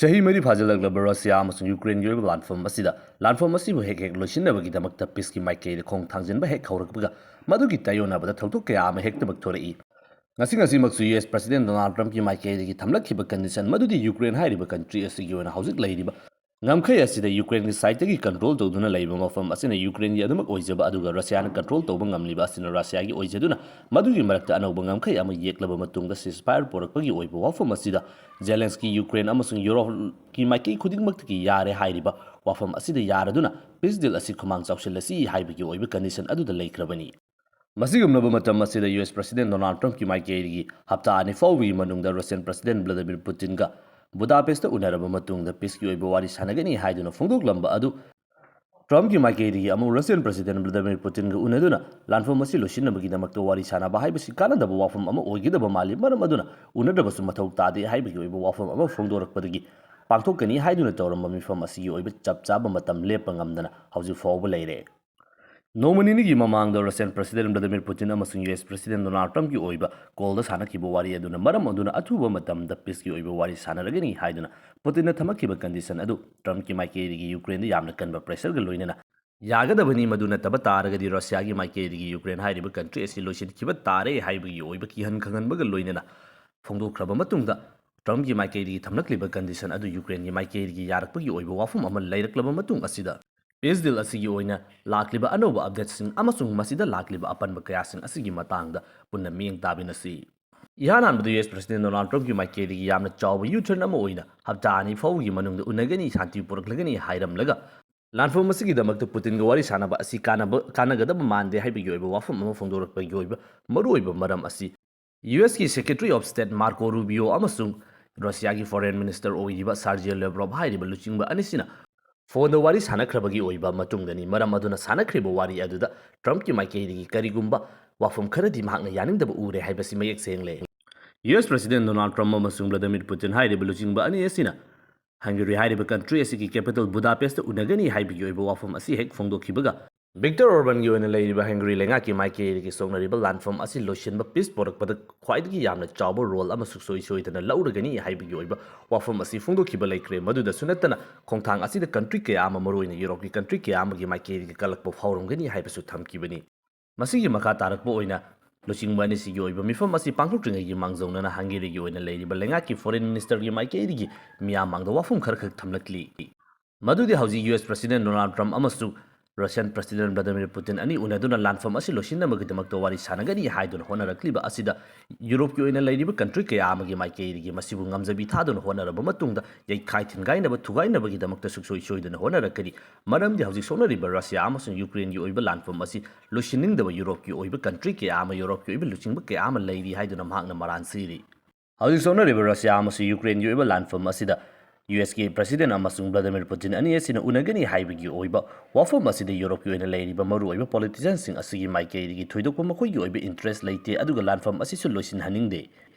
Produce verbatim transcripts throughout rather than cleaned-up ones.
ꯆꯍꯤ ꯃꯔꯤ ꯐꯥꯖꯤꯜꯂꯛꯂꯕ ꯔꯁꯤꯌꯥ ꯑꯃꯁꯨꯡ ꯌꯨꯀ꯭ꯔꯦꯟꯒꯤ ꯑꯣꯏꯕ ꯂꯥꯟꯐꯝ ꯑꯁꯤꯗ, ꯂꯥꯟꯐꯝ ꯑꯁꯤꯕꯨ ꯍꯦꯛ ꯍꯦꯛ ꯂꯣꯏꯁꯤꯟꯅꯕꯒꯤꯗꯃꯛꯇ ꯄꯤꯁꯀꯤ ꯃꯥꯏꯀꯩꯗ ꯈꯣꯡ ꯊꯥꯡꯖꯤꯟꯕ ꯍꯦꯛ ꯍꯧꯔꯛꯄꯒ, ꯃꯗꯨꯒꯤ ꯇꯥꯏꯑꯣꯟꯅꯕꯗ ꯊꯧꯗꯣꯛ ꯀꯌꯥ ꯑꯃ ꯍꯦꯛꯇꯃꯛ ꯊꯣꯔꯛꯏ꯫ ꯉꯁꯤ ꯉꯁꯤꯃꯛꯁꯨ ꯌꯨ ꯑꯦꯁ ꯄ꯭ꯔꯁꯤꯗꯦꯟ ꯗꯣꯅꯥꯜꯗ ꯇ꯭ꯔꯝꯞꯀꯤ ꯃꯥꯏꯀꯩꯗꯒꯤ ꯊꯝꯂꯛꯈꯤꯕ ꯀꯟꯗꯤꯁꯟ ꯃꯗꯨꯗꯤ ꯌꯨꯀ꯭ꯔꯦꯟ ꯍꯥꯏꯔꯤꯕ ꯀꯟꯇ꯭ꯔꯤ ꯑꯁꯤꯒꯤ ꯑꯣꯏꯅ ꯍꯧꯖꯤꯛ ꯂꯩꯔꯤꯕ ꯉꯝꯈꯩ ꯑꯁꯤꯗ ꯌꯨꯀ꯭ꯔꯦꯟꯒꯤ ꯁꯥꯏꯠꯇꯒꯤ ꯀꯟꯇ꯭ꯔꯣꯜ ꯇꯧꯗꯨꯅ ꯂꯩꯕ ꯃꯐꯝ ꯑꯁꯤꯅ ꯌꯨꯀ꯭ꯔꯦꯟꯒꯤ ꯑꯗꯨꯃꯛ ꯑꯣꯏꯖꯕ, ꯑꯗꯨꯒ ꯔꯁꯤꯌꯥꯅ ꯀꯟꯇ꯭ꯔꯣꯜ ꯇꯧꯕ ꯉꯝꯂꯤꯕ ꯑꯁꯤꯅ ꯔꯁꯤꯌꯥꯒꯤ ꯑꯣꯏꯖꯗꯨꯅ, ꯃꯗꯨꯒꯤ ꯃꯔꯛꯇ ꯑꯅꯧꯕ ꯉꯝꯈꯩ ꯑꯃ ꯌꯦꯛꯂꯕ ꯃꯇꯨꯡꯗ ceasefire ꯄꯨꯔꯛꯄꯒꯤ ꯑꯣꯏꯕ ꯋꯥꯐꯝ ꯑꯁꯤꯗ ꯖꯦꯂꯦꯟꯁꯀꯤ ꯌꯨꯀ꯭ꯔꯦꯟ ꯑꯃꯁꯨꯡ ꯌꯨꯔꯣꯞꯀꯤ ꯃꯥꯏꯀꯩ ꯈꯨꯗꯤꯡꯃꯛꯇꯒꯤ ꯌꯥꯔꯦ ꯍꯥꯏꯔꯤꯕ ꯋꯥꯐꯝ ꯑꯁꯤꯗ ꯌꯥꯔꯗꯨꯅ peace deal ꯑꯁꯤ ꯈꯨꯃꯥꯡ ꯆꯥꯎꯁꯤꯜꯂꯁꯤ ꯍꯥꯏꯕꯒꯤ ꯑꯣꯏꯕ ꯀꯟꯗꯤꯁꯟ ꯑꯗꯨꯗ ꯂꯩꯈ꯭ꯔꯕꯅꯤ꯫ ꯃꯁꯤꯒꯨꯝꯂꯕ ꯃꯇꯝ ꯑꯁꯤꯗ ꯌꯨ ꯑꯦꯁ ꯄ꯭ꯔꯁꯤꯗꯦꯟ ꯗꯣꯅꯥꯜꯗ ꯇ꯭ꯔꯝꯞꯀꯤ ꯃꯥꯏꯀꯩꯗꯒꯤ ꯍꯞꯇꯥ ꯑꯅꯤ ꯐꯥꯎꯕꯒꯤ ꯃꯅꯨꯡꯗ ꯔꯁꯤꯌꯟ ꯄ꯭ꯔꯁꯤꯗꯦꯟ ꯚ꯭ꯂꯥꯗꯤꯃꯤꯔ ꯄꯨꯇꯤꯟꯒ ꯕꯨꯗꯥꯄꯦꯁꯇ ꯎꯅꯔꯕ ꯃꯇꯨꯡꯗ ꯄꯤꯁꯀꯤ ꯑꯣꯏꯕ ꯋꯥꯔꯤ ꯁꯥꯟꯅꯒꯅꯤ ꯍꯥꯏꯗꯨꯅ ꯐꯣꯡꯗꯣꯛꯂꯝꯕ ꯑꯗꯨ ꯇ꯭ꯔꯝꯞꯀꯤ ꯃꯥꯏꯀꯩꯗꯒꯤ ꯑꯃꯨꯛ ꯔꯁꯤꯌꯟ ꯄ꯭ꯔꯁꯤꯗꯦꯟ ꯚ꯭ꯂꯥꯗꯤꯃꯤꯔ ꯄꯨꯇꯤꯟꯒ ꯎꯅꯗꯨꯅ ꯂꯥꯟꯐꯝ ꯑꯁꯤ ꯂꯣꯏꯁꯤꯟꯅꯕꯒꯤꯗꯃꯛꯇ ꯋꯥꯔꯤ ꯁꯥꯟꯅꯕ ꯍꯥꯏꯕꯁꯤ ꯀꯥꯟꯅꯗꯕ ꯋꯥꯐꯝ ꯑꯃ ꯑꯣꯏꯒꯗꯕ ꯃꯥꯜꯂꯤ, ꯃꯔꯝ ꯑꯗꯨꯅ ꯎꯅꯗ꯭ꯔꯕꯁꯨ ꯃꯊꯧ ꯇꯥꯗꯦ ꯍꯥꯏꯕꯒꯤ ꯑꯣꯏꯕ ꯋꯥꯐꯝ ꯑꯃ ꯐꯣꯡꯗꯣꯔꯛꯄꯗꯒꯤ ꯄꯥꯡꯊꯣꯛꯀꯅꯤ ꯍꯥꯏꯗꯨꯅ ꯇꯧꯔꯝꯕ ꯃꯤꯐꯝ ꯑꯁꯤꯒꯤ ꯑꯣꯏꯕ ꯆꯞ ꯆꯥꯕ ꯃꯇꯝ ꯂꯦꯞꯄ ꯉꯝꯗꯅ ꯍꯧꯖꯤꯛ ꯐꯥꯎꯕ ꯂꯩꯔꯦ꯫ ꯅꯣꯡꯃ ꯅꯤꯅꯤꯒꯤ ꯃꯃꯥꯡꯗ ꯔꯁꯤꯌꯟ ꯄ꯭ꯔꯁꯤꯗꯦꯟ ꯚ꯭ꯂꯥꯗꯤꯃꯤꯔ ꯄꯨꯇꯤꯟ ꯑꯃꯁꯨꯡ ꯌꯨ ꯑꯦꯁ ꯄ꯭ꯔꯁꯤꯗꯦꯟ ꯗꯣꯅꯥꯜꯗ ꯇ꯭ꯔꯝꯞꯀꯤ ꯑꯣꯏꯕ ꯀꯣꯜꯗ ꯁꯥꯟꯅꯈꯤꯕ ꯋꯥꯔꯤ ꯑꯗꯨꯅ ꯃꯔꯝ ꯑꯗꯨꯅ ꯑꯊꯨꯕ ꯃꯇꯝꯗ ꯄꯤꯁꯀꯤ ꯑꯣꯏꯕ ꯋꯥꯔꯤ ꯁꯥꯟꯅꯔꯒꯅꯤ ꯍꯥꯏꯗꯨꯅ ꯄꯨꯇꯤꯟꯅ ꯊꯝꯃꯛꯈꯤꯕ ꯀꯟꯗꯤꯁꯟ ꯑꯗꯨ ꯇ꯭ꯔꯝꯞꯀꯤ ꯃꯥꯏꯀꯩꯗꯒꯤ ꯌꯨꯀ꯭ꯔꯦꯟꯗ ꯌꯥꯝꯅ ꯀꯟꯕ ꯄ꯭ꯔꯦꯁꯔꯒ ꯂꯣꯏꯅꯅ ꯌꯥꯒꯗꯕꯅꯤ, ꯃꯗꯨ ꯅꯠꯇꯕ ꯇꯥꯔꯒꯗꯤ ꯔꯁꯤꯌꯥꯒꯤ ꯃꯥꯏꯀꯩꯗꯒꯤ ꯌꯨꯀ꯭ꯔꯦꯟ ꯍꯥꯏꯔꯤꯕ ꯀꯟꯇ꯭ꯔꯤ ꯑꯁꯤ ꯂꯣꯏꯁꯤꯟꯈꯤꯕ ꯇꯥꯔꯦ ꯍꯥꯏꯕꯒꯤ ꯑꯣꯏꯕ ꯀꯤꯍꯟ ꯈꯪꯍꯟꯕꯒ ꯂꯣꯏꯅꯅ ꯐꯣꯡꯗꯣꯛꯈ꯭ꯔꯕ ꯃꯇꯨꯡꯗ ꯇ꯭ꯔꯝꯞꯀꯤ ꯃꯥꯏꯀꯩꯗꯒꯤ ꯊꯝꯂꯛꯂꯤꯕ ꯀꯟꯗꯤꯁꯟ ꯑꯗꯨ ꯌꯨꯀ꯭ꯔꯦꯟꯒꯤ ꯃꯥꯏꯀꯩꯗꯒꯤ ꯌꯥꯔꯛꯄꯒꯤ ꯑꯣꯏꯕ ꯋꯥꯐꯝ ꯑꯃ ꯂꯩꯔꯛꯂꯕ ꯃꯇꯨꯡ ꯑꯁꯤꯗ peace deal ꯑꯁꯤꯒꯤ ꯑꯣꯏꯅ ꯂꯥꯛꯂꯤꯕ ꯑꯅꯧꯕ ꯑꯞꯗꯦꯠꯁꯤꯡ ꯑꯃꯁꯨꯡ ꯃꯁꯤꯗ ꯂꯥꯛꯂꯤꯕ ꯑꯄꯟꯕ ꯀꯌꯥꯁꯤꯡ ꯑꯁꯤꯒꯤ ꯃꯇꯥꯡꯗ ꯄꯨꯟꯅ ꯃꯤꯠꯌꯦꯡ ꯇꯥꯃꯤꯟꯅꯁꯤ꯫ ꯏꯍꯥꯟ ꯍꯥꯟꯕꯗ ꯌꯨ ꯑꯦꯁ ꯄ꯭ꯔꯁꯤꯗꯦꯟ ꯗꯣꯅꯥꯜꯗ ꯇ꯭ꯔꯝꯞꯀꯤ ꯃꯥꯏꯀꯩꯗꯒꯤ ꯌꯥꯝꯅ ꯆꯥꯎꯕ ꯌꯨ ꯇꯔꯟ ꯑꯃ ꯑꯣꯏꯅ ꯍꯞꯇꯥ ꯑꯅꯤ ꯐꯥꯎꯕꯒꯤ ꯃꯅꯨꯡꯗ ꯎꯅꯒꯅꯤ, ꯁꯥꯟꯇꯤ ꯄꯨꯔꯛꯂꯒꯅꯤ ꯍꯥꯏꯔꯝꯂꯒ, ꯂꯥꯟꯐꯝ ꯑꯁꯤꯒꯤꯗꯃꯛꯇ ꯄꯨꯇꯤꯟꯒ ꯋꯥꯔꯤ ꯁꯥꯟꯅꯕ ꯑꯁꯤ ꯀꯥꯟꯅꯕ, ꯀꯥꯟꯅꯒꯗꯕ ꯃꯥꯟꯗꯦ ꯍꯥꯏꯕꯒꯤ ꯑꯣꯏꯕ ꯋꯥꯐꯝ ꯑꯃ ꯐꯣꯡꯗꯣꯔꯛꯄꯒꯤ ꯑꯣꯏꯕ ꯃꯔꯨꯑꯣꯏꯕ ꯃꯔꯝ ꯑꯁꯤ U ꯑꯦꯁꯀꯤ Secretary of State Marco Rubio ꯑꯃꯁꯨꯡ ꯔꯁꯤꯌꯥꯒꯤ Foreign Minister ꯑꯣꯏꯔꯤꯕ ꯁꯥꯔꯖꯤꯌꯣ ꯂꯦꯕ꯭ꯔꯣꯚ ꯍꯥꯏꯔꯤꯕ ꯂꯨꯆꯤꯡꯕ ꯑꯅꯤꯁꯤꯅ ꯐꯣꯟꯗ ꯋꯥꯔꯤ ꯁꯥꯟꯅꯈ꯭ꯔꯕꯒꯤ ꯑꯣꯏꯕ ꯃꯇꯨꯡꯗꯅꯤ꯫ ꯃꯔꯝ ꯑꯗꯨꯅ ꯁꯥꯟꯅꯈ꯭ꯔꯤꯕ ꯋꯥꯔꯤ ꯑꯗꯨꯗ ꯇ꯭ꯔꯝꯞꯀꯤ ꯃꯥꯏꯀꯩꯗꯒꯤ ꯀꯔꯤꯒꯨꯝꯕ ꯋꯥꯐꯝ ꯈꯔꯗꯤ ꯃꯍꯥꯛꯅ ꯌꯥꯅꯤꯡꯗꯕ ꯎꯔꯦ ꯍꯥꯏꯕꯁꯤ ꯃꯌꯦꯛ ꯁꯦꯡꯂꯦ꯫ ꯌꯨ ꯑꯦꯁ ꯄ꯭ꯔꯁꯤꯗꯦꯟ ꯗꯣꯅꯥꯜꯗ ꯇ꯭ꯔꯝꯞ ꯑꯃꯁꯨꯡ ꯚ꯭ꯂꯥꯗꯤꯃꯤꯔ ꯄꯨꯇꯤꯟ ꯍꯥꯏꯔꯤꯕ ꯂꯨꯆꯤꯡꯕ ꯑꯅꯤ ꯑꯁꯤꯅ ꯍꯪꯒꯦꯔꯤ ꯍꯥꯏꯔꯤꯕ ꯀꯟꯇ꯭ꯔꯤ ꯑꯁꯤꯒꯤ ꯀꯦꯄꯤꯇꯜ ꯕꯨꯗꯥꯄꯦꯁꯇ ꯎꯅꯒꯅꯤ ꯍꯥꯏꯕꯒꯤ ꯑꯣꯏꯕ ꯋꯥꯐꯝ ꯑꯁꯤ ꯍꯦꯛ ꯐꯣꯡꯗꯣꯛꯈꯤꯕꯒ, ꯚꯤꯛꯇꯔ ꯑꯣꯔꯕꯥꯟꯒꯤ ꯑꯣꯏꯅ ꯂꯩꯔꯤꯕ ꯍꯪꯒꯔꯤ ꯂꯩꯉꯥꯛꯀꯤ ꯃꯥꯏꯀꯩꯗꯒꯤ ꯁꯣꯛꯅꯔꯤꯕ ꯂꯥꯟꯐꯝ ꯑꯁꯤ ꯂꯣꯏꯁꯤꯟꯕ, ꯄꯤꯁ ꯄꯣꯔꯛꯄꯗ ꯈ꯭ꯋꯥꯏꯗꯒꯤ ꯌꯥꯝꯅ ꯆꯥꯎꯕ ꯔꯣꯜ ꯑꯃ ꯁꯨꯡꯁꯣꯏ ꯁꯣꯏꯗꯅ ꯂꯧꯔꯒꯅꯤ ꯍꯥꯏꯕꯒꯤ ꯑꯣꯏꯕ ꯋꯥꯐꯝ ꯑꯁꯤ ꯐꯣꯡꯗꯣꯛꯈꯤꯕ ꯂꯩꯈ꯭ꯔꯦ꯫ ꯃꯗꯨꯗꯁꯨ ꯅꯠꯇꯅ ꯈꯣꯡꯊꯥꯡ ꯑꯁꯤꯗ ꯀꯟꯇ꯭ꯔꯤ ꯀꯌꯥ ꯑꯃ, ꯃꯔꯨꯑꯣꯏꯅ ꯌꯨꯔꯣꯞꯀꯤ ꯀꯟꯇ꯭ꯔꯤ ꯀꯌꯥ ꯑꯃꯒꯤ ꯃꯥꯏꯀꯩꯗꯒꯤ ꯀꯜꯂꯛꯄ ꯐꯥꯎꯔꯝꯒꯅꯤ ꯍꯥꯏꯕꯁꯨ ꯊꯝꯈꯤꯕꯅꯤ꯫ ꯃꯁꯤꯒꯤ ꯃꯈꯥ ꯇꯥꯔꯛꯄ ꯑꯣꯏꯅ ꯂꯨꯆꯤꯡꯕ ꯑꯅꯤꯁꯤꯒꯤ ꯑꯣꯏꯕ ꯃꯤꯐꯝ ꯑꯁꯤ ꯄꯥꯡꯊꯣꯛꯇ꯭ꯔꯤꯉꯩꯒꯤ ꯃꯥꯡꯖꯧꯅꯅ ꯍꯪꯒꯦꯔꯤꯒꯤ ꯑꯣꯏꯅ ꯂꯩꯔꯤꯕ ꯂꯩꯉꯥꯛꯀꯤ ꯐꯣꯔꯦꯟ ꯃꯤꯅꯤꯁꯇꯔꯒꯤ ꯃꯥꯏꯀꯩꯗꯒꯤ ꯃꯤꯌꯥꯝ ꯃꯥꯡꯗ ꯋꯥꯐꯝ ꯈꯔꯈꯛ ꯊꯝꯂꯛꯂꯤ꯫ ꯃꯗꯨꯗꯤ ꯍꯧꯖꯤꯛ ꯌꯨ ꯑꯦꯁ ꯄ꯭ꯔꯁꯤꯗꯦꯟ ꯗꯣꯅꯥꯜꯗ ꯇ꯭ꯔꯝꯞ ꯑꯃꯁꯨꯡ ꯔꯁꯤꯌꯥꯟ ꯄ꯭ꯔꯁꯤꯗꯦꯟ ꯚ꯭ꯂꯥꯗꯤꯃꯤꯔ ꯄꯨꯇꯤꯟ ꯑꯅꯤ ꯎꯅꯗꯨꯅ ꯂꯥꯟꯐꯝ ꯑꯁꯤ ꯂꯣꯏꯁꯤꯟꯅꯕꯒꯤꯗꯃꯛꯇ ꯋꯥꯔꯤ ꯁꯥꯟꯅꯒꯅꯤ ꯍꯥꯏꯗꯨꯅ ꯍꯣꯠꯅꯔꯛꯂꯤꯕ ꯑꯁꯤꯗ ꯌꯨꯔꯣꯞꯀꯤ ꯑꯣꯏꯅ ꯂꯩꯔꯤꯕ ꯀꯟꯇ꯭ꯔꯤ ꯀꯌꯥ ꯑꯃꯒꯤ ꯃꯥꯏꯀꯩꯗꯒꯤ ꯃꯁꯤꯕꯨ ꯉꯝꯖꯕꯤ ꯊꯥꯗꯨꯅ ꯍꯣꯠꯅꯔꯕ ꯃꯇꯨꯡꯗ ꯌꯩꯈꯥꯏ ꯊꯤꯟꯒꯥꯏꯅꯕ ꯊꯨꯒꯥꯏꯅꯕꯒꯤꯗꯃꯛꯇ ꯁꯨꯡꯁꯣꯏ ꯁꯣꯏꯗꯅ ꯍꯣꯠꯅꯔꯛꯀꯅꯤ꯫ ꯃꯔꯝꯗꯤ ꯍꯧꯖꯤꯛ ꯁꯣꯛꯅꯔꯤꯕ ꯔꯁꯤꯌꯥ ꯑꯃꯁꯨꯡ ꯌꯨꯀ꯭ꯔꯦꯟꯒꯤ ꯑꯣꯏꯕ ꯂꯥꯟꯐꯝ ꯑꯁꯤ ꯂꯣꯏꯁꯤꯟꯅꯤꯡꯗꯕ ꯌꯨꯔꯣꯞꯀꯤ ꯑꯣꯏꯕ ꯀꯟꯇ꯭ꯔꯤ ꯀꯌꯥ ꯑꯃ, ꯌꯨꯔꯣꯞꯀꯤ ꯑꯣꯏꯕ ꯂꯨꯆꯤꯡꯕ ꯀꯌꯥ ꯑꯃ ꯂꯩꯔꯤ ꯍꯥꯏꯗꯨꯅ ꯃꯍꯥꯛꯅ ꯃꯔꯥꯟ ꯁꯤꯔꯤ꯫ ꯍꯧꯖꯤꯛ ꯁꯣꯛꯅꯔꯤꯕ ꯔꯁꯤꯌꯥ ꯑꯃꯁꯨꯡ ꯌꯨꯀ꯭ꯔꯦꯟꯒꯤ ꯑꯣꯏꯕ ꯂꯥꯟꯐꯝ ꯑꯁꯤꯗ ꯌꯨ ꯑꯦꯁꯀꯤ ꯄ꯭ꯔꯁꯤꯗꯦꯟ ꯑꯃꯁꯨꯡ ꯚ꯭ꯂꯥꯗꯤꯃꯤꯔ ꯄꯨꯇꯤꯟ ꯑꯅꯤ ꯑꯁꯤꯅ ꯎꯅꯒꯅꯤ ꯍꯥꯏꯕꯒꯤ ꯑꯣꯏꯕ ꯋꯥꯐꯝ ꯑꯁꯤꯗ ꯌꯨꯔꯣꯞꯀꯤ ꯑꯣꯏꯅ ꯂꯩꯔꯤꯕ ꯃꯔꯨꯑꯣꯏꯕ ꯄꯣꯂꯤꯇꯤꯁꯤꯌꯟꯁꯤꯡ ꯑꯁꯤꯒꯤ ꯃꯥꯏꯀꯩꯗꯒꯤ ꯊꯣꯏꯗꯣꯛꯄ ꯃꯈꯣꯏꯒꯤ ꯑꯣꯏꯕ ꯏꯟꯇꯔꯦꯁ ꯂꯩꯇꯦ, ꯑꯗꯨꯒ ꯂꯥꯟꯐꯝ ꯑꯁꯤꯁꯨ ꯂꯣꯏꯁꯤꯟꯍꯟꯅꯤꯡꯗꯦ꯫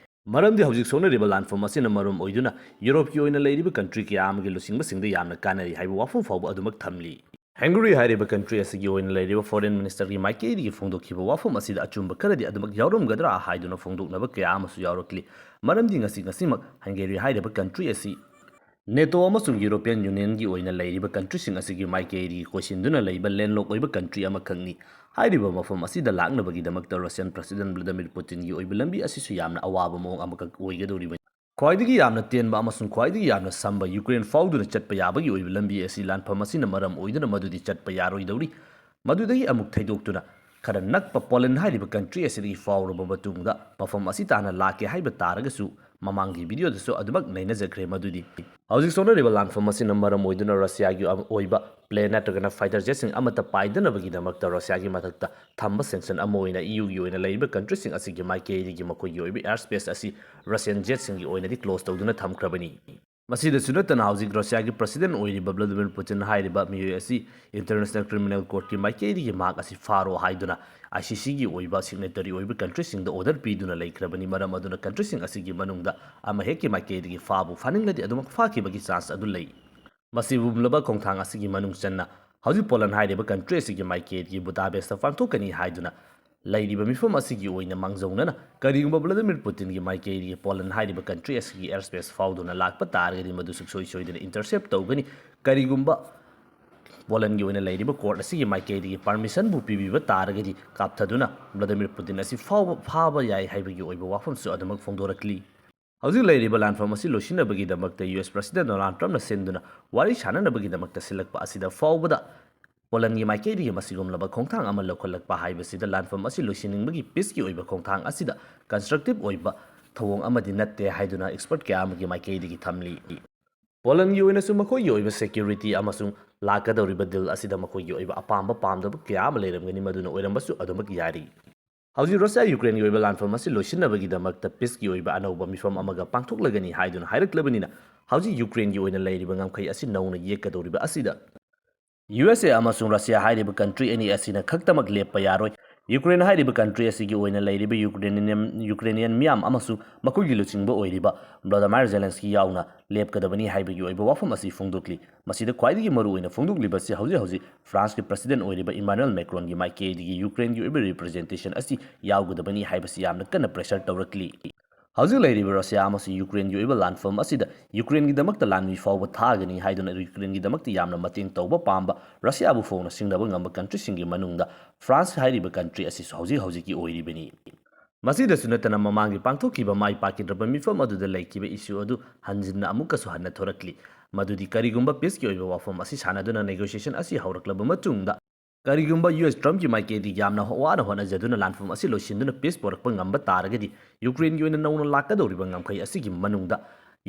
ꯃꯔꯝꯗꯤ ꯍꯧꯖꯤꯛ ꯁꯣꯛꯅꯔꯤꯕ ꯂꯥꯟꯐꯝ ꯑꯁꯤꯅ ꯃꯔꯝ ꯑꯣꯏꯗꯨꯅ ꯌꯨꯔꯣꯞꯀꯤ ꯑꯣꯏꯅ ꯂꯩꯔꯤꯕ ꯀꯟꯇ꯭ꯔꯤ ꯀꯌꯥ ꯑꯃꯒꯤ ꯂꯨꯆꯤꯡꯕꯁꯤꯡꯗ ꯌꯥꯝꯅ ꯀꯥꯟꯅꯔꯤ ꯍꯥꯏꯕ ꯋꯥꯐꯝ ꯐꯥꯎꯕ ꯑꯗꯨꯃꯛ ꯊꯝꯂꯤ꯫ ꯍꯪꯒꯔꯤ ꯍꯥꯏꯔꯤꯕ ꯀꯟꯇ꯭ꯔꯤ ꯑꯁꯤꯒꯤ ꯑꯣꯏꯅ ꯂꯩꯔꯤꯕ ꯐꯣꯔꯦꯟ ꯃꯤꯅꯤꯁꯇꯔꯒꯤ ꯃꯥꯏꯀꯩꯗꯒꯤ ꯐꯣꯡꯗꯣꯛꯈꯤꯕ ꯋꯥꯐꯝ ꯑꯁꯤꯗ ꯑꯆꯨꯝꯕ ꯈꯔꯗꯤ ꯑꯗꯨꯃꯛ ꯌꯥꯎꯔꯝꯒꯗ꯭ꯔꯥ ꯍꯥꯏꯗꯨꯅ ꯐꯣꯡꯗꯣꯛꯅꯕ ꯀꯌꯥ ꯑꯃꯁꯨ ꯌꯥꯎꯔꯛꯂꯤ꯫ ꯃꯔꯝꯗꯤ ꯉꯁꯤ ꯉꯁꯤꯃꯛ ꯍꯪꯒꯦꯔꯤ ꯍꯥꯏꯔꯤꯕ ꯀꯟꯇ꯭ꯔꯤ ꯑꯁꯤ ꯅꯦꯇꯣ ꯑꯃꯁꯨꯡ ꯌꯨꯔꯣꯄꯤꯌꯟ ꯌꯨꯅꯤꯌꯟꯒꯤ ꯑꯣꯏꯅ ꯂꯩꯔꯤꯕ ꯀꯟꯇ꯭ꯔꯤꯁꯤꯡ ꯑꯁꯤꯒꯤ ꯃꯥꯏꯀꯩꯗꯒꯤ ꯀꯣꯏꯁꯤꯟꯗꯨꯅ ꯂꯩꯕ ꯂꯦꯟꯂꯣꯛ ꯑꯣꯏꯕ ꯀꯟꯇ꯭ꯔꯤ ꯑꯃꯈꯛꯅꯤ꯫ ꯍꯥꯏꯔꯤꯕ ꯃꯐꯝ ꯑꯁꯤꯗ ꯂꯥꯛꯅꯕꯒꯤꯗꯃꯛꯇ ꯔꯁꯤꯌꯟ ꯄ꯭ꯔꯁꯤꯗꯦꯟ ꯚ꯭ꯂꯥꯗꯤꯃꯤꯔ ꯄꯨꯇꯤꯟꯒꯤ ꯑꯣꯏꯕ ꯂꯝꯕꯤ ꯑꯁꯤꯁꯨ ꯌꯥꯝꯅ ꯑꯋꯥꯕ ꯃꯑꯣꯡ ꯑꯃꯈꯛ ꯑꯣꯏꯒꯗꯧꯔꯤꯕꯅꯤ꯫ ꯈ꯭ꯋꯥꯏꯗꯒꯤ ꯌꯥꯝꯅ ꯇꯦꯟꯕ ꯑꯃꯁꯨꯡ ꯈ꯭ꯋꯥꯏꯗꯒꯤ ꯌꯥꯝꯅ ꯁꯝꯕ ꯌꯨꯀ꯭ꯔꯦꯟ ꯐꯥꯎꯗꯨꯅ ꯆꯠꯄ ꯌꯥꯕꯒꯤ ꯑꯣꯏꯕ ꯂꯝꯕꯤ ꯑꯁꯤ ꯂꯥꯟꯐꯝ ꯑꯁꯤꯅ ꯃꯔꯝ ꯑꯣꯏꯗꯨꯅ ꯃꯗꯨꯗꯤ ꯆꯠꯄ ꯌꯥꯔꯣꯏꯗꯧꯔꯤ꯫ ꯃꯗꯨꯗꯒꯤ ꯑꯃꯨꯛ ꯊꯩꯗꯣꯛꯇꯨꯅ ꯈꯔ ꯅꯛꯄ ꯄꯣꯂꯦꯟ ꯍꯥꯏꯔꯤꯕ ꯀꯟꯇ꯭ꯔꯤ ꯑꯁꯤꯗꯒꯤ ꯐꯥꯎꯔꯕ ꯃꯇꯨꯡꯗ ꯃꯐꯝ ꯑꯁꯤ ꯇꯥꯟꯅ ꯂꯥꯛꯀꯦ ꯍꯥꯏꯕ ꯇꯥꯔꯒꯁꯨ, ꯃꯃꯥꯡꯒꯤ ꯚꯤꯗꯤꯑꯣꯗꯁꯨ ꯑꯗꯨꯃꯛ ꯅꯩꯅꯖꯈ꯭ꯔꯦ ꯃꯗꯨꯗꯤ ꯍꯧꯖꯤꯛ ꯁꯣꯛꯅꯔꯤꯕ ꯂꯥꯟꯐꯝ ꯑꯁꯤꯅ ꯃꯔꯝ ꯑꯣꯏꯗꯨꯅ ꯔꯁꯤꯌꯥꯒꯤ ꯑꯣꯏꯕ ꯄ꯭ꯂꯦꯟ ꯅꯠꯇ꯭ꯔꯒꯅ ꯐꯥꯏꯇꯔ ꯖꯦꯠꯁꯤꯡ ꯑꯃꯠꯇ ꯄꯥꯏꯗꯅꯕꯒꯤꯗꯃꯛꯇ ꯔꯁꯤꯌꯥꯒꯤ ꯃꯊꯛꯇ ꯊꯝꯕ ꯁꯦꯡꯁꯟ ꯑꯃ ꯑꯣꯏꯅ ꯏ ꯌꯨꯒꯤ ꯑꯣꯏꯅ ꯂꯩꯔꯤꯕ ꯀꯟꯇ꯭ꯔꯤꯁꯤꯡ ꯑꯁꯤꯒꯤ ꯃꯥꯏꯀꯩꯗꯒꯤ ꯃꯈꯣꯏꯒꯤ ꯑꯣꯏꯕ ꯑꯦꯌꯔ ꯁ꯭ꯄꯦꯁ ꯑꯁꯤ ꯔꯁꯤꯌꯟ ꯖꯦꯠꯁꯤꯡꯒꯤ ꯑꯣꯏꯅꯗꯤ ꯀ꯭ꯂꯣꯖ ꯇꯧꯗꯨꯅ ꯊꯝꯈ꯭ꯔꯕꯅꯤ꯫ ꯃꯁꯤꯗꯁꯨ ꯅꯠꯇꯅ ꯍꯧꯖꯤꯛ ꯔꯁꯤꯌꯥꯒꯤ ꯄ꯭ꯔꯁꯤꯗꯦꯟ ꯑꯣꯏꯔꯤꯕ ꯚ꯭ꯂꯥꯗꯤꯃꯤꯔ ꯄꯨꯇꯤꯟ ꯍꯥꯏꯔꯤꯕ ꯃꯤꯑꯣꯏ ꯑꯁꯤ ꯏꯟꯇꯔꯅꯦꯁꯅꯦꯜ ꯀ꯭ꯔꯤꯃꯤꯅꯦꯜ ꯀꯣꯔꯠꯀꯤ ꯃꯥꯏꯀꯩꯗꯒꯤ ꯃꯍꯥꯛ ꯑꯁꯤ ꯐꯥꯔꯣ ꯍꯥꯏꯗꯨꯅ ꯑꯥꯏ ꯁꯤ ꯁꯤꯒꯤ ꯑꯣꯏꯕ ꯁꯤꯒꯅꯦꯇꯔꯤ ꯑꯣꯏꯕ ꯀꯟꯇ꯭ꯔꯤꯁꯤꯡꯗ ꯑꯣꯔꯗꯔ ꯄꯤꯗꯨꯅ ꯂꯩꯈ꯭ꯔꯕꯅꯤ꯫ ꯃꯔꯝ ꯑꯗꯨꯅ ꯀꯟꯇ꯭ꯔꯤꯁꯤꯡ ꯑꯁꯤꯒꯤ ꯃꯅꯨꯡꯗ ꯑꯃꯍꯦꯛꯀꯤ ꯃꯥꯏꯀꯩꯗꯒꯤ ꯐꯥꯕꯨ ꯐꯥꯅꯤꯡꯂꯗꯤ ꯑꯗꯨꯃꯛ ꯐꯥꯈꯤꯕꯒꯤ ꯆꯥꯟꯁ ꯑꯗꯨ ꯂꯩ꯫ ꯃꯁꯤꯒꯨꯝꯂꯕ ꯈꯣꯡꯊꯥꯡ ꯑꯁꯤꯒꯤ ꯃꯅꯨꯡ ꯆꯟꯅ ꯍꯧꯖꯤꯛ ꯄꯣꯂꯟ ꯍꯥꯏꯔꯤꯕ ꯀꯟꯇ꯭ꯔꯤ ꯑꯁꯤꯒꯤ ꯃꯥꯏꯀꯩꯗꯒꯤ ꯕꯨꯗꯥꯄꯦꯁꯇ ꯄꯥꯡꯊꯣꯛꯀꯅꯤ ꯍꯥꯏꯗꯨꯅ ꯂꯩꯔꯤꯕ ꯃꯤꯐꯝ ꯑꯁꯤꯒꯤ ꯑꯣꯏꯅ ꯃꯥꯡꯖꯧꯅꯅ ꯀꯔꯤꯒꯨꯝꯕ ꯚ꯭ꯂꯥꯗꯤꯃꯤꯔ ꯄꯨꯇꯤꯟꯒꯤ ꯃꯥꯏꯀꯩꯗꯒꯤ ꯄꯣꯂꯟ ꯍꯥꯏꯔꯤꯕ ꯀꯟꯇ꯭ꯔꯤ ꯑꯁꯤꯒꯤ ꯑꯦꯌꯔ ꯁ꯭ꯄꯦꯁ ꯐꯥꯎꯗꯨꯅ ꯂꯥꯛꯄ ꯇꯥꯔꯒꯗꯤ ꯃꯗꯨ ꯁꯨꯡꯁꯣꯏ ꯁꯣꯏꯗꯅ ꯏꯟꯇꯔꯁꯦꯞ ꯇꯧꯒꯅꯤ꯫ ꯀꯔꯤꯒꯨꯝꯕ ꯄꯣꯂꯟꯒꯤ ꯑꯣꯏꯅ ꯂꯩꯔꯤꯕ ꯀꯣꯔꯠ ꯑꯁꯤꯒꯤ ꯃꯥꯏꯀꯩꯗꯒꯤ ꯄꯥꯔꯃꯤꯁꯟꯕꯨ ꯄꯤꯕꯤꯕ ꯇꯥꯔꯒꯗꯤ ꯀꯥꯞꯊꯗꯨꯅ ꯚ꯭ꯂꯥꯗꯤꯃꯤꯔ ꯄꯨꯇꯤꯟ ꯑꯁꯤ ꯐꯥꯎꯕ ꯐꯥꯕ ꯌꯥꯏ ꯍꯥꯏꯕꯒꯤ ꯑꯣꯏꯕ ꯋꯥꯐꯝꯁꯨ ꯑꯗꯨꯃꯛ ꯐꯣꯡꯗꯣꯔꯛꯂꯤ꯫ ꯍꯧꯖꯤꯛ ꯂꯩꯔꯤꯕ ꯂꯥꯟꯐꯝ ꯑꯁꯤ ꯂꯣꯏꯁꯤꯟꯅꯕꯒꯤꯗꯃꯛꯇ ꯌꯨ ꯑꯦꯁ ꯄ꯭ꯔꯁꯤꯗꯦꯟ ꯗꯣꯅꯥꯜꯗ ꯇ꯭ꯔꯝꯞꯅ ꯁꯤꯟꯗꯨꯅ ꯋꯥꯔꯤ ꯁꯥꯟꯅꯅꯕꯒꯤꯗꯃꯛꯇ ꯁꯤꯜꯂꯛꯄ ꯑꯁꯤꯗ ꯐꯥꯎꯕꯗ ꯄꯣꯂꯟꯒꯤ ꯃꯥꯏꯀꯩꯗꯒꯤ ꯃꯁꯤꯒꯨꯝꯂꯕ ꯈꯣꯡꯊꯥꯡ ꯑꯃ ꯂꯧꯈꯠꯂꯛꯄ ꯍꯥꯏꯕꯁꯤꯗ ꯂꯥꯟꯐꯝ ꯑꯁꯤ ꯂꯣꯏꯁꯤꯟꯅꯤꯡꯕꯒꯤ ꯄꯤꯁꯀꯤ ꯑꯣꯏꯕ ꯈꯣꯡꯊꯥꯡ ꯑꯁꯤꯗ ꯀꯟꯁꯇ꯭ꯔꯛꯇꯤꯞ ꯑꯣꯏꯕ ꯊꯧꯑꯣꯡ ꯑꯃꯗꯤ ꯅꯠꯇꯦ ꯍꯥꯏꯗꯨꯅ ꯑꯦꯛꯁꯄꯔꯠ ꯀꯌꯥ ꯑꯃꯒꯤ ꯃꯥꯏꯀꯩꯗꯒꯤ ꯊꯝꯂꯤ꯫ ꯄꯣꯂꯟꯒꯤ ꯑꯣꯏꯅꯁꯨ ꯃꯈꯣꯏꯒꯤ ꯑꯣꯏꯕ ꯁꯦꯀ꯭ꯌꯨꯔꯤꯇꯤ ꯑꯃꯁꯨꯡ ꯂꯥꯛꯀꯗꯧꯔꯤꯕ ꯗꯤꯜ ꯑꯁꯤꯗ ꯃꯈꯣꯏꯒꯤ ꯑꯣꯏꯕ ꯑꯄꯥꯝꯕ ꯄꯥꯝꯗꯕ ꯀꯌꯥ ꯑꯃ ꯂꯩꯔꯝꯒꯅꯤ, ꯃꯗꯨꯅ ꯑꯣꯏꯔꯝꯕꯁꯨ ꯑꯗꯨꯃꯛ ꯌꯥꯔꯤ꯫ ꯍꯧꯖꯤꯛ ꯔꯁꯤꯌꯥ ꯌꯨꯀ꯭ꯔꯦꯟꯒꯤ ꯑꯣꯏꯕ ꯂꯥꯟꯐꯝ ꯑꯁꯤ ꯂꯣꯏꯁꯤꯟꯅꯕꯒꯤꯗꯃꯛꯇ ꯄꯤꯁꯀꯤ ꯑꯣꯏꯕ ꯑꯅꯧꯕ ꯃꯤꯐꯝ ꯑꯃꯒ ꯄꯥꯡꯊꯣꯛꯂꯒꯅꯤ ꯍꯥꯏꯗꯨꯅ ꯍꯥꯏꯔꯛꯂꯕꯅꯤꯅ, ꯍꯧꯖꯤꯛ ꯌꯨꯀ꯭ꯔꯦꯟꯒꯤ ꯑꯣꯏꯅ ꯂꯩꯔꯤꯕ ꯉꯝꯈꯩ ꯑꯁꯤ ꯅꯧꯅ ꯌꯦꯛꯀꯗꯧꯔꯤꯕ ꯑꯁꯤꯗ ꯌꯨ ꯑꯦꯁ ꯑꯦ ꯑꯃꯁꯨꯡ ꯔꯁꯤꯌꯥ ꯍꯥꯏꯔꯤꯕ ꯀꯟꯇ꯭ꯔꯤ ꯑꯅꯤ ꯑꯁꯤꯅ ꯈꯛꯇꯃꯛ ꯂꯦꯞꯄ ꯌꯥꯔꯣꯏ꯫ ꯌꯨꯀ꯭ꯔꯦꯟ ꯍꯥꯏꯔꯤꯕ ꯀꯟꯇ꯭ꯔꯤ ꯑꯁꯤꯒꯤ ꯑꯣꯏꯅ ꯂꯩꯔꯤꯕ ꯌꯨꯀ꯭ꯔꯦꯅꯤꯌꯟ, ꯌꯨꯀ꯭ꯔꯦꯅꯤꯌꯟ ꯃꯤꯌꯥꯝ ꯑꯃꯁꯨꯡ ꯃꯈꯣꯏꯒꯤ ꯂꯨꯆꯤꯡꯕ ꯑꯣꯏꯔꯤꯕ ꯚ꯭ꯂꯥꯗꯤꯃꯥꯏꯔ ꯖꯦꯂꯦꯟꯁꯀꯤ ꯌꯥꯎꯅ ꯂꯦꯞꯀꯗꯕꯅꯤ ꯍꯥꯏꯕꯒꯤ ꯑꯣꯏꯕ ꯋꯥꯐꯝ ꯑꯁꯤ ꯐꯣꯡꯗꯣꯛꯂꯤ꯫ ꯃꯁꯤꯗ ꯈ꯭ꯋꯥꯏꯗꯒꯤ ꯃꯔꯨꯑꯣꯏꯅ ꯐꯣꯡꯗꯣꯛꯂꯤꯕꯁꯤ ꯍꯧꯖꯤꯛ ꯍꯧꯖꯤꯛ ꯐ꯭ꯔꯥꯟꯁꯀꯤ ꯄ꯭ꯔꯁꯤꯗꯦꯟ ꯑꯣꯏꯔꯤꯕ ꯏꯃꯥꯅꯨꯑꯦꯜ ꯃꯦꯀ꯭ꯔꯣꯟꯒꯤ ꯃꯥꯏꯀꯩꯗꯒꯤ ꯌꯨꯀ꯭ꯔꯦꯟꯒꯤ ꯑꯣꯏꯕ ꯔꯤꯄ꯭ꯔꯖꯦꯟꯇꯦꯁꯟ ꯑꯁꯤ ꯌꯥꯎꯒꯗꯕꯅꯤ ꯍꯥꯏꯕꯁꯤ ꯌꯥꯝꯅ ꯀꯟꯅ ꯄ꯭ꯔꯦꯁꯔ ꯇꯧꯔꯛꯂꯤ꯫ ꯍꯧꯖꯤꯛ ꯂꯩꯔꯤꯕ ꯔꯁꯤꯌꯥ ꯑꯃꯁꯨꯡ ꯌꯨꯀ꯭ꯔꯦꯟꯒꯤ ꯑꯣꯏꯕ ꯂꯥꯟꯐꯝ ꯑꯁꯤꯗ ꯌꯨꯀ꯭ꯔꯦꯟꯒꯤꯗꯃꯛꯇ ꯂꯥꯟꯃꯤ ꯐꯥꯎꯕ ꯊꯥꯒꯅꯤ ꯍꯥꯏꯗꯨꯅ ꯌꯨꯀ꯭ꯔꯦꯟꯒꯤꯗꯃꯛꯇ ꯌꯥꯝꯅ ꯃꯇꯦꯡ ꯇꯧꯕ ꯄꯥꯝꯕ ꯔꯁꯤꯌꯥꯕꯨ ꯐꯥꯎꯅ ꯁꯤꯡꯅꯕ ꯉꯝꯕ ꯀꯟꯇ꯭ꯔꯤꯁꯤꯡꯒꯤ ꯃꯅꯨꯡꯗ ꯐ꯭ꯔꯥꯟꯁ ꯍꯥꯏꯔꯤꯕ ꯀꯟꯇ꯭ꯔꯤ ꯑꯁꯤꯁꯨ ꯍꯧꯖꯤꯛ ꯍꯧꯖꯤꯛꯀꯤ ꯑꯣꯏꯔꯤꯕꯅꯤ꯫ ꯃꯁꯤꯗꯁꯨ ꯅꯠꯇꯅ ꯃꯃꯥꯡꯒꯤ ꯄꯥꯡꯊꯣꯛꯈꯤꯕ ꯃꯥꯏ ꯄꯥꯛꯈꯤꯗ꯭ꯔꯕ ꯃꯤꯐꯝ ꯑꯗꯨꯗ ꯂꯩꯈꯤꯕ ꯏꯁꯨ ꯑꯗꯨ ꯍꯟꯖꯤꯟꯅ ꯑꯃꯨꯛꯀꯁꯨ ꯍꯟꯅ ꯊꯣꯔꯛꯂꯤ, ꯃꯗꯨꯗꯤ ꯀꯔꯤꯒꯨꯝꯕ ꯄꯤꯁꯀꯤ ꯑꯣꯏꯕ ꯋꯥꯐꯝ ꯑꯁꯤ ꯁꯥꯟꯅꯗꯨꯅ ꯅꯦꯒꯣꯁꯤꯌꯦꯁꯟ ꯑꯁꯤ ꯍꯧꯔꯛꯂꯕ ꯃꯇꯨꯡꯗ ꯀꯔꯤꯒꯨꯝꯕ ꯌꯨ ꯑꯦꯁ ꯇ꯭ꯔꯝꯞꯀꯤ ꯃꯥꯏꯀꯩꯗꯒꯤ ꯌꯥꯝꯅ ꯋꯥꯅ ꯍꯣꯠꯅꯖꯗꯨꯅ ꯂꯥꯟꯐꯝ ꯑꯁꯤ ꯂꯣꯏꯁꯤꯟꯗꯨꯅ ꯄꯤꯁ ꯄꯨꯔꯛꯄ ꯉꯝꯕ ꯇꯥꯔꯒꯗꯤ ꯌꯨꯀ꯭ꯔꯦꯟꯒꯤ ꯑꯣꯏꯅ ꯅꯧꯅ ꯂꯥꯛꯀꯗꯧꯔꯤꯕ ꯉꯝꯈꯩ ꯑꯁꯤꯒꯤ ꯃꯅꯨꯡꯗ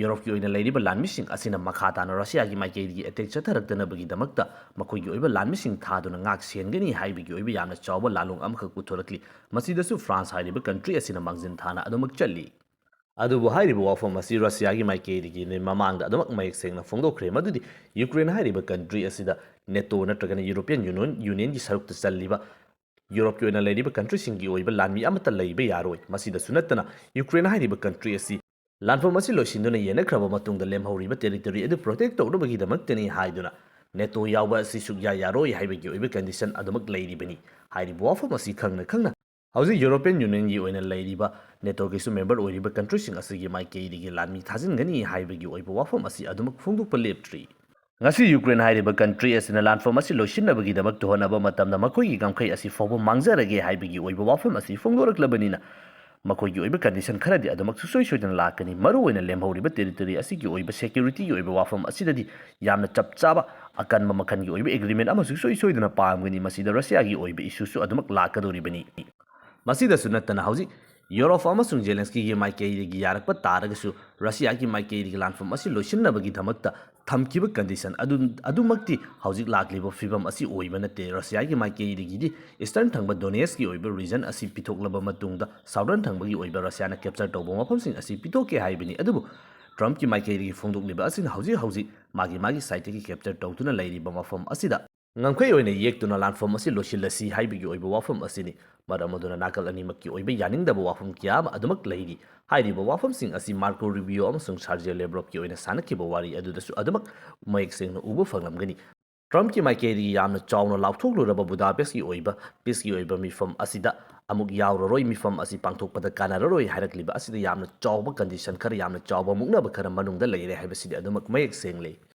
ꯌꯨꯔꯣꯞꯀꯤ ꯑꯣꯏꯅ ꯂꯩꯔꯤꯕ ꯂꯥꯟꯃꯤꯁꯤꯡ ꯑꯁꯤꯅ ꯃꯈꯥ ꯇꯥꯅ ꯔꯁꯤꯌꯥꯒꯤ ꯃꯥꯏꯀꯩꯗꯒꯤ ꯑꯦꯇꯦꯛ ꯆꯠꯊꯔꯛꯇꯅꯕꯒꯤꯗꯃꯛꯇ ꯃꯈꯣꯏꯒꯤ ꯑꯣꯏꯕ ꯂꯥꯟꯃꯤꯁꯤꯡ ꯊꯥꯗꯨꯅ ꯉꯥꯛ ꯁꯦꯟꯒꯅꯤ ꯍꯥꯏꯕꯒꯤ ꯑꯣꯏꯕ ꯌꯥꯝꯅ ꯆꯥꯎꯕ ꯂꯥꯂꯣꯡ ꯑꯃꯈꯛ ꯄꯨꯊꯣꯔꯛꯂꯤ꯫ ꯃꯁꯤꯗꯁꯨ ꯐ꯭ꯔꯥꯟꯁ ꯍꯥꯏꯔꯤꯕ ꯀꯟꯇ꯭ꯔꯤ ꯑꯁꯤꯅ ꯃꯥꯡꯖꯤꯟ ꯊꯥꯅ ꯑꯗꯨꯃꯛ ꯆꯠꯂꯤ꯫ ꯑꯗꯨꯕꯨ ꯍꯥꯏꯔꯤꯕ ꯋꯥꯐꯝ ꯑꯁꯤ ꯔꯁꯤꯌꯥꯒꯤ ꯃꯥꯏꯀꯩꯗꯒꯤ ꯃꯃꯥꯡꯗ ꯑꯗꯨꯃꯛ ꯃꯌꯦꯛ ꯁꯦꯡꯅ ꯐꯣꯡꯗꯣꯛꯈ꯭ꯔꯦ, ꯃꯗꯨꯗꯤ ꯌꯨꯀ꯭ꯔꯦꯟ ꯍꯥꯏꯔꯤꯕ ꯀꯟꯇ꯭ꯔꯤ ꯑꯁꯤꯗ ꯅꯦꯇꯣ ꯅꯠꯇ꯭ꯔꯒꯅ ꯌꯨꯔꯣꯄꯤꯌꯟ ꯌꯨꯅꯤꯌꯟ, ꯌꯨꯅꯤꯌꯟꯒꯤ ꯁꯔꯨꯛꯇ ꯆꯜꯂꯤꯕ ꯌꯨꯔꯣꯞꯀꯤ ꯑꯣꯏꯅ ꯂꯩꯔꯤꯕ ꯀꯟꯇ꯭ꯔꯤꯁꯤꯡꯒꯤ ꯑꯣꯏꯕ ꯂꯥꯟꯃꯤ ꯑꯃꯠꯇ ꯂꯩꯕ ꯌꯥꯔꯣꯏ꯫ ꯃꯁꯤꯗꯁꯨ ꯅꯠꯇꯅ ꯌꯨꯀ꯭ꯔꯦꯟ ꯍꯥꯏꯔꯤꯕ ꯀꯟꯇ꯭ꯔꯤ ꯑꯁꯤ ꯂꯥꯟꯐꯝ ꯑꯁꯤ ꯂꯣꯏꯁꯤꯟꯗꯨꯅ ꯌꯦꯟꯅꯈ꯭ꯔꯕ ꯃꯇꯨꯡꯗ ꯂꯦꯝꯍꯧꯔꯤꯕ ꯇꯦꯔꯤꯇꯣꯔꯤ ꯑꯗꯨ ꯄ꯭ꯔꯣꯇꯦꯛ ꯇꯧꯅꯕꯒꯤꯗꯃꯛꯇꯅꯤ ꯍꯥꯏꯗꯨꯅ ꯅꯦꯇꯣ ꯌꯥꯎꯕ ꯑꯁꯤ ꯁꯨꯛꯌꯥ ꯌꯥꯔꯣꯏ ꯍꯥꯏꯕꯒꯤ ꯑꯣꯏꯕ ꯀꯟꯗꯤꯁꯟ ꯑꯗꯨꯃꯛ ꯂꯩꯔꯤꯕꯅꯤ꯫ ꯍꯥꯏꯔꯤꯕ ꯋꯥꯐꯝ ꯑꯁꯤ ꯈꯪꯅ ꯈꯪꯅ ꯍꯧꯖꯤꯛ ꯌꯨꯔꯣꯄꯤꯌꯟ ꯌꯨꯅꯤꯌꯟꯒꯤ ꯑꯣꯏꯅ ꯂꯩꯔꯤꯕ ꯅꯦꯇꯣꯒꯤꯁꯨ ꯃꯦꯝꯕꯔ ꯑꯣꯏꯔꯤꯕ ꯀꯟꯇ꯭ꯔꯤꯁꯤꯡ ꯑꯁꯤꯒꯤ ꯃꯥꯏꯀꯩꯗꯒꯤ ꯂꯥꯟꯃꯤ ꯊꯥꯖꯤꯟꯒꯅꯤ ꯍꯥꯏꯕꯒꯤ ꯑꯣꯏꯕ ꯋꯥꯐꯝ ꯑꯁꯤ ꯑꯗꯨꯃꯛ ꯐꯣꯡꯗꯣꯛꯄ ꯂꯦꯞꯇ꯭ꯔꯤ꯫ ꯉꯁꯤ ꯌꯨꯀ꯭ꯔꯦꯟ ꯍꯥꯏꯔꯤꯕ ꯀꯟꯇ꯭ꯔꯤ ꯑꯁꯤꯅ ꯂꯥꯟꯐꯝ ꯑꯁꯤ ꯂꯣꯏꯁꯤꯟꯅꯕꯒꯤꯗꯃꯛꯇ ꯍꯣꯠꯅꯕ ꯃꯇꯝꯗ ꯃꯈꯣꯏꯒꯤ ꯉꯝꯈꯩ ꯑꯁꯤ ꯐꯥꯎꯕ ꯃꯥꯡꯖꯔꯒꯦ ꯍꯥꯏꯕꯒꯤ ꯑꯣꯏꯕ ꯋꯥꯐꯝ ꯑꯁꯤ ꯐꯣꯡꯗꯣꯔꯛꯂꯕꯅꯤꯅ ꯃꯈꯣꯏꯒꯤ ꯑꯣꯏꯕ ꯀꯟꯗꯤꯁꯟ ꯈꯔꯗꯤ ꯑꯗꯨꯃꯛ ꯁꯨꯡꯁꯣꯏ ꯁꯣꯏꯗꯅ ꯂꯥꯛꯀꯅꯤ꯫ ꯃꯔꯨꯑꯣꯏꯅ ꯂꯦꯝꯍꯧꯔꯤꯕ ꯇꯦꯔꯤꯇꯣꯔꯤ ꯑꯁꯤꯒꯤ ꯑꯣꯏꯕ ꯁꯦꯀ꯭ꯌꯨꯔꯤꯇꯤꯒꯤ ꯑꯣꯏꯕ ꯋꯥꯐꯝ ꯑꯁꯤꯗꯗꯤ ꯌꯥꯝꯅ ꯆꯞ ꯆꯥꯕ ꯑꯀꯟꯕ ꯃꯈꯜꯒꯤ ꯑꯣꯏꯕ ꯑꯦꯒ꯭ꯔꯤꯃꯦꯟ ꯑꯃ ꯁꯨꯡꯁꯣꯏ ꯁꯣꯏꯗꯅ ꯄꯥꯝꯒꯅꯤ꯫ ꯃꯁꯤꯗ ꯔꯁꯤꯌꯥꯒꯤ ꯑꯣꯏꯕ ꯏꯁꯨꯁꯨ ꯑꯗꯨꯃꯛ ꯂꯥꯛꯀꯗꯧꯔꯤꯕꯅꯤ꯫ ꯃꯁꯤꯗꯁꯨ ꯅꯠꯇꯅ ꯍꯧꯖꯤꯛ ꯌꯨꯔꯣꯞ ꯑꯃꯁꯨꯡ ꯖꯦꯂꯦꯟꯁꯀꯤꯒꯤ ꯃꯥꯏꯀꯩꯗꯒꯤ ꯌꯥꯔꯛꯄ ꯇꯥꯔꯒꯁꯨ ꯔꯁꯤꯌꯥꯒꯤ ꯃꯥꯏꯀꯩꯗꯒꯤ ꯂꯥꯟꯐꯝ ꯑꯁꯤ ꯂꯣꯏꯁꯤꯟꯅꯕꯒꯤꯗꯃꯛꯇ ꯊꯝꯈꯤꯕ ꯀꯟꯗꯤꯁꯟ ꯑꯗꯨ ꯑꯗꯨꯃꯛꯇꯤ ꯍꯧꯖꯤꯛ ꯂꯥꯛꯂꯤꯕ ꯐꯤꯕꯝ ꯑꯁꯤ ꯑꯣꯏꯕ ꯅꯠꯇꯦ꯫ ꯔꯁꯤꯌꯥꯒꯤ ꯃꯥꯏꯀꯩꯗꯒꯤꯗꯤ ꯏꯁꯇꯔꯟ ꯊꯪꯕ ꯗꯣꯅꯦꯁꯀꯤ ꯑꯣꯏꯕ ꯔꯤꯖꯟ ꯑꯁꯤ ꯄꯤꯊꯣꯛꯂꯕ ꯃꯇꯨꯡꯗ ꯁꯥꯎꯗꯔꯟ ꯊꯪꯕꯒꯤ ꯑꯣꯏꯕ ꯔꯁꯤꯌꯥꯅ ꯀꯦꯞꯆꯔ ꯇꯧꯕ ꯃꯐꯝꯁꯤꯡ ꯑꯁꯤ ꯄꯤꯊꯣꯛꯀꯦ ꯍꯥꯏꯕꯅꯤ꯫ ꯑꯗꯨꯕꯨ ꯇ꯭ꯔꯝꯞꯀꯤ ꯃꯥꯏꯀꯩꯗꯒꯤ ꯐꯣꯡꯗꯣꯛꯂꯤꯕ ꯑꯁꯤꯅ ꯍꯧꯖꯤꯛ ꯍꯧꯖꯤꯛ ꯃꯥꯒꯤ ꯃꯥꯒꯤ ꯁꯥꯏꯠꯇꯒꯤ ꯀꯦꯞꯆꯔ ꯇꯧꯗꯨꯅ ꯂꯩꯔꯤꯕ ꯃꯐꯝ ꯑꯁꯤꯗ ꯉꯝꯈꯩ ꯑꯣꯏꯅ ꯌꯦꯛꯇꯨꯅ ꯂꯥꯟꯐꯝ ꯑꯁꯤ ꯂꯣꯏꯁꯤꯜꯂꯁꯤ ꯍꯥꯏꯕꯒꯤ ꯑꯣꯏꯕ ꯋꯥꯐꯝ ꯑꯁꯤꯅꯤ꯫ ꯃꯔꯝ ꯑꯗꯨꯅ ꯅꯥꯀꯜ ꯑꯅꯤꯃꯛꯀꯤ ꯑꯣꯏꯕ ꯌꯥꯅꯤꯡꯗꯕ ꯋꯥꯐꯝ ꯀꯌꯥ ꯑꯃ ꯑꯗꯨꯃꯛ ꯂꯩꯔꯤ꯫ ꯍꯥꯏꯔꯤꯕ ꯋꯥꯐꯝꯁꯤꯡ ꯑꯁꯤ ꯃꯥꯔꯀꯣ ꯔꯨꯕꯤꯌꯣ ꯑꯃꯁꯨꯡ ꯁꯥꯔꯖꯤꯌꯣ ꯂꯦꯕ꯭ꯔꯣꯞꯀꯤ ꯑꯣꯏꯅ ꯁꯥꯟꯅꯈꯤꯕ ꯋꯥꯔꯤ ꯑꯗꯨꯗꯁꯨ ꯑꯗꯨꯃꯛ ꯃꯌꯦꯛ ꯁꯦꯡꯅ ꯎꯕ ꯐꯪꯂꯝꯒꯅꯤ꯫ ꯇ꯭ꯔꯝꯞꯀꯤ ꯃꯥꯏꯀꯩꯗꯒꯤ ꯌꯥꯝꯅ ꯆꯥꯎꯅ ꯂꯥꯎꯊꯣꯛꯂꯨꯔꯕ ꯕꯨꯗꯥꯄꯦꯁꯀꯤ ꯑꯣꯏꯕ ꯄꯤꯁꯀꯤ ꯑꯣꯏꯕ ꯃꯤꯐꯝ ꯑꯁꯤꯗ ꯑꯃꯨꯛ ꯌꯥꯎꯔꯔꯣꯏ, ꯃꯤꯐꯝ ꯑꯁꯤ ꯄꯥꯡꯊꯣꯛꯄꯗ ꯀꯥꯟꯅꯔꯔꯣꯏ ꯍꯥꯏꯔꯛꯂꯤꯕ ꯑꯁꯤꯗ ꯌꯥꯝꯅ ꯆꯥꯎꯕ ꯀꯟꯗꯤꯁꯟ ꯈꯔ, ꯌꯥꯝꯅ ꯆꯥꯎꯕ ꯃꯨꯛꯅꯕ ꯈꯔ ꯃꯅꯨꯡꯗ ꯂꯩꯔꯦ ꯍꯥꯏꯕꯁꯤꯗꯤ ꯑꯗꯨꯃꯛ ꯃꯌꯦꯛ ꯁꯦꯡꯂꯦ꯫